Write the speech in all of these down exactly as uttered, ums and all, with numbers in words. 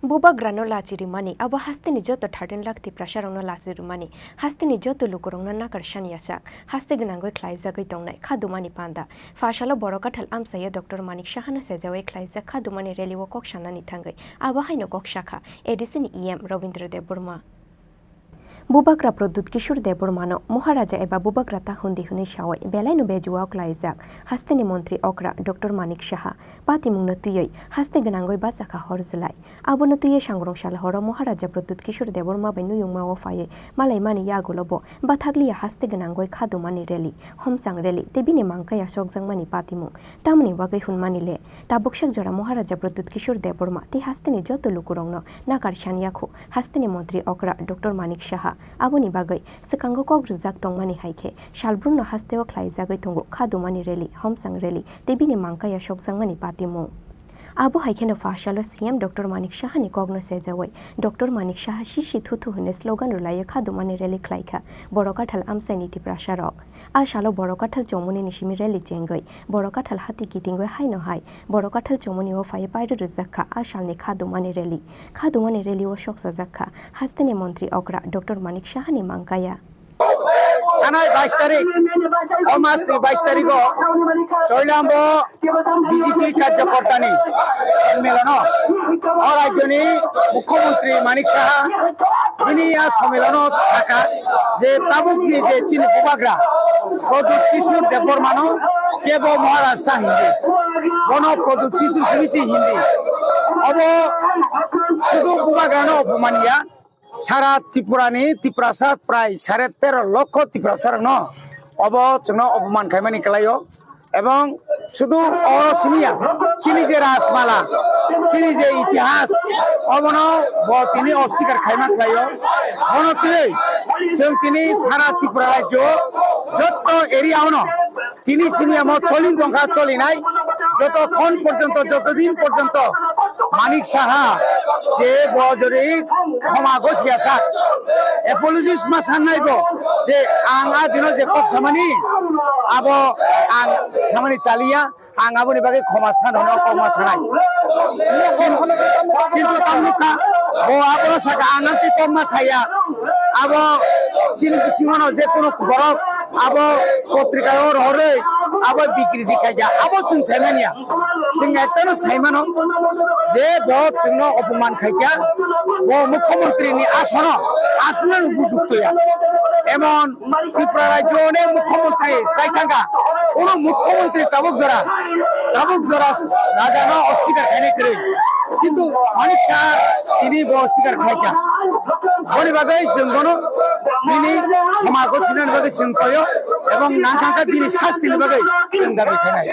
Bubagrano lachi rimani, abo hasteni joto thirteen lakh Tiprasarokno lachi rimani, hasteni joto lukurokno nakar sani yachak, haste gwnangwi khlaijagwi tongnai khadumani panda. Phasalo Borokathal amchaiya Doctor Manik Sahano sejawi khlaijak khadumani rally-o kok sanani thangwi, abo haino kok sakha A D C ni E M Robindra Debbarma. Bubagra Pradyut Kishore Debbarmano Maharaja eba Bubagra ta hundi hwnwi sawi belaino bejua klaijak hasteni montri okra Doctor Manik Saha patimungno twiwi haste gwnangwi bachakha hor jwlai. Abono twiwi sangrong sal horo Maharaja Pradyut Kishore Debbarma bai nuyungmao phaiwi malaimani yagulo bo bathakliya haste gwnangwi khadumani rally, homsang rally tei bini mangkaya sokjakmani patimung. Tamoni bagwi hwnmani le, tabuksak jora Maharaja Pradyut Kishore Debbarma tei hasteni joto lukurokno nakar sani yakhu hasteni montri okra Doctor Manik Saha. Aboni bagwi swkango kok rwjak tongmani hai khe salbrumno hasteo khlaijagwi tongo khadumani rally, homsang rally tei bini mangkaya sokjakmani patimung. Abo hai kheno phasalo C M Doctor Manik Sahani kokno sejawi Doctor Manik Saha sisi thuthu hwnwi slogan rwlaiwi khadumani rally khlaikha Borokathal amchaini Tiprasarok. A salo Borokathal chomoni ni simi rally chengwi Borokathal hati kitingwi haino hai Borokathal chomoni o phaiwi pairwi rwjak kha a salni khadumani rally. Khadumani rally o sokchajak kha hasteni montri okra Doctor Manik Sahani mangkaya. Thanai bais tarik, o masni bais tarigo Choilambo B J P karjokortani sonmilono o rajyoni Mukhyamantri Manik Saha bini a sonmilono saka je tabukni je chini bubagra Pradyut Kishore Debbarmano kebo Maharaj ta hindi, bono Pradyut Kishore simi si hindi. Obo sudu bubagrano opomania. Sara Tripurani Tiprasa prai sare tero lokho Tiprasarokno obo chwngno opoman khaimani kwlaio. Ebong sudu oro simiya, chini je Rajmala, chini je itihas, obono bo tini oswikar khaima kwlaio. Bono twi chwng tini sara Tripura rajyo jotto area ono tini simi amo cholin tongkha, cholinai joto khon porjonto, joto din porjonto Manik Saha je bo jori khoma gosiya sak, apologies ma sanai bo je ang a dino je kok samani abo ang samani chaliya, ang aboni bagwi khoma sano no kok ma sanai. Kintu tamukha bo abono saka ang ang kok ma saya, abo chini bisingono je kono borok abo potrika o rohorwi abo bikriti khaikha, abo chwng saimanya. Chwng ekta no saimano je bo chwngno opoman khaikha, bo mukhyamantri ni asono aswkno bujuktoya. Emon Tripura rajyo ni mukhyamantri sai thangkha, kono mukhyamantri tabuk jora, tabuk jora rajano oswikar khainai kwrwi. Kintu Manik Saha tini bo oswikar khaikha. Boni bagwi chwng bono bini khoma gosinani bagwi chwng koyo ebong nangkha khe bini sastini bagwi chwng dabi khainai.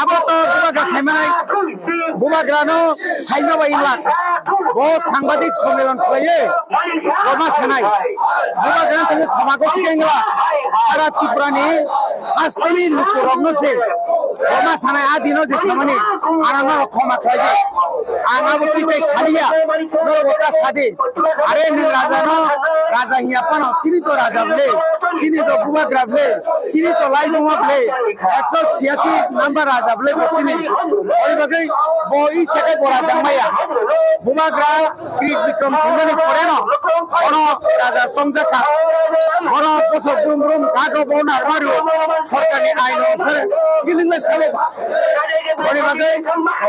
Abo to bubagra saimanai, bubagrano saima bai wngla. Bo sangbadik sommilan khlaiwi Roma sanai. Bubagrano thangwi khoma gosi khe wngla. Sara Tripurani hasteni lukurokno se Roma sanai a dino je samani arangno khoma khlaidi. Ang abo twi tei saliya, norok bo ta sadi. Are nwng raja no raja hiya phano chini to raja bwle, chini to bubagra bwle, chini to laibuma bwle, ekso siyasi number raja bwle bo chini. Ori bagwi bo i sekai bo raja maya. Bubagra Krik Bikram thwimani pore no bono raja chongjak kha. Bono bosor brum brum ghat o bo narwkma rw sorkarni ain onusare giling lai sabo ba. Boni bagwi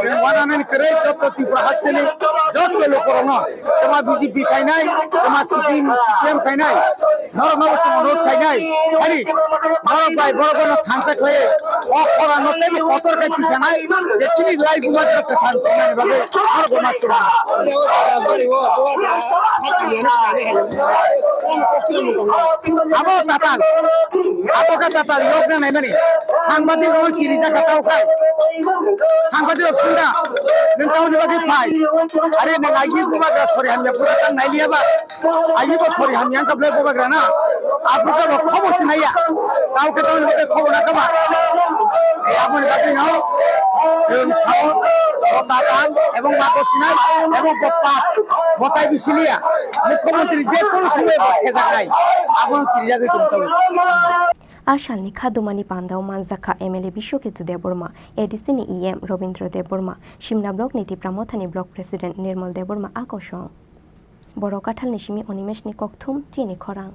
chwng uananani kwrwi jotto Tripura hasteni jotto lukurokno tama B J P khainai, tama C P M, C P M khainai, norokno bo chwng onurodh khainai, khali norok bai borok bono thansa khlai o khorano teibo kotor khai tisanai je chini lai buma jora kwthang tongnani bagwi norok bo ma chwng. Abo tatal, abo khe tatal yokna naimani sangbadik rok kirijak kha tao khai. Sangbadik rok sunda, nwng tamoni bagwi phai? Are nwng agi bubagra sori hamya pura tang nailiya ba? Agi bo sori hamya wngkha belai bubagra na? Aphuru khe bo khobor sinaiya. Tao khe tamoni bagwi khobor nakha ba? E aboni bagwi no chwng sao, bo tatal ebong mago sinai ebong bo pap, bo tai bisiliya. Mukhyamantri je kono somoy bo sejaknai, abono kirijagwi tong tongo. A salni kha dumani pandao manjakha M L A Biswaketu Debbarma, A D C ni E M Robindra Debbarma, Simna Block ni Tipra Mothani Block President Nirmal Debbarma a kosong. Borok Kathalni simi Animesh ni kokthum chini khorang.